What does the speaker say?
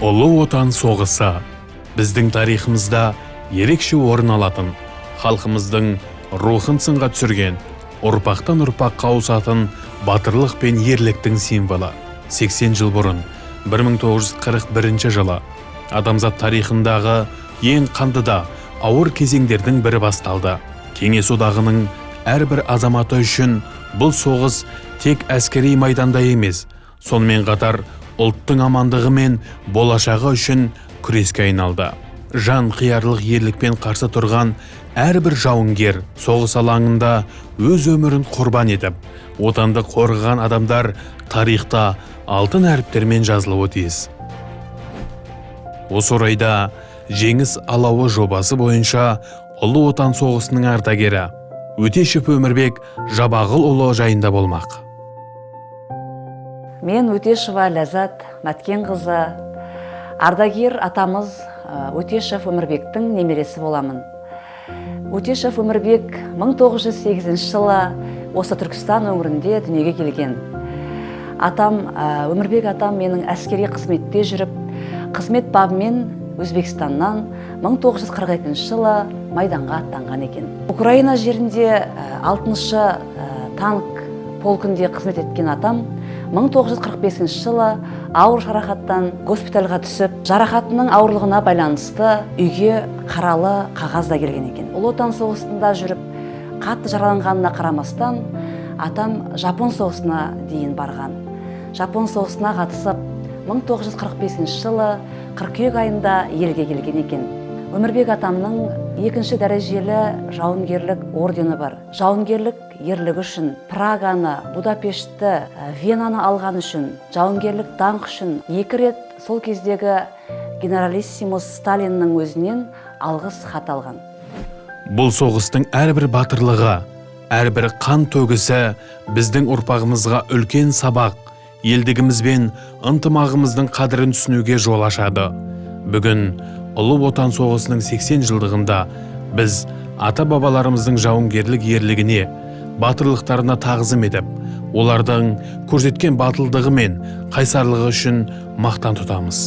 Ұлы Отан соғысы біздің тарихымызда ерекше орын алатын, халқымыздың рухын сынға түсірген, ұрпақтан ұрпаққа ауысатын батырлық пен ерліктің символы. 80 жыл бұрын, 1941 жылы адамзат тарихындағы ең қанды да ауыр кезеңдердің бірі басталды. Кеңес Одағының әрбір азаматы үшін бұл соғыс тек әскери майданда емес, сонымен қатар ұлттың амандығы мен болашағы үшін күреске айналды. Жан қиярлық ерлікпен қарсы тұрған әрбір жауынгер, соғыс алаңында өз өмірін құрбан етіп, отанды қорғаған адамдар тарихта алтын әріптермен жазылуы тиіс. Осы орайда «Жеңіс алауы» жобасы бойынша Ұлы Отан соғысының ардагері Өтешев Өмірбек Жабағылұлы жайында болмақ. Мен, Өтешева Ләззат Мәткенқызы, ардагер атамыз Өтешев Өмірбектің немересі боламын. Өтешев Өмірбек 1908 жылы осы Түркістан өңірінде дүниеге келген. Атам, Өмірбек атам менің әскери қызметте жүріп, қызмет бабымен Өзбекстаннан 1942 жылы майданға аттанған екен. Украина жерінде 6-шы танк полкінде қызмет еткен атам 1945 жылы ауыр жарақаттан госпитальға түсіп, жарақатының ауырлығына байланысты үйге қаралы қағаз да келген екен. Ұлы Отан соғысында жүріп қатты жараланғанына қарамастан, атам Жапон соғысына дейін барған. Жапон соғысына қатысып, 1945 жылы қыркүйек айында елге келген екен. Өмірбек атамның екінші дәрежелі жауынгерлік ордені бар. Жауынгерлік ерлігі үшін, Праганы, Будапештті, Венаны алған үшін, жауынгерлік даңқ үшін екі рет сол кездегі генералиссимус Сталиннің өзінен алғыс хат алған. Бұл соғыстың әрбір батырлығы, әрбір қан төгісі біздің ұрпағымызға үлкен сабақ, елдігіміз бен ынтымағымыздың қадірін түсінуге жол ашады. Бүгін Ұлы Отан соғысының 80 жылдығында біз ата бабаларымыздың жауынгерлік ерлігіне, батырлықтарына тағзым етіп, олардың көрсеткен батылдығы мен қайсарлығы үшін мақтан тұтамыз.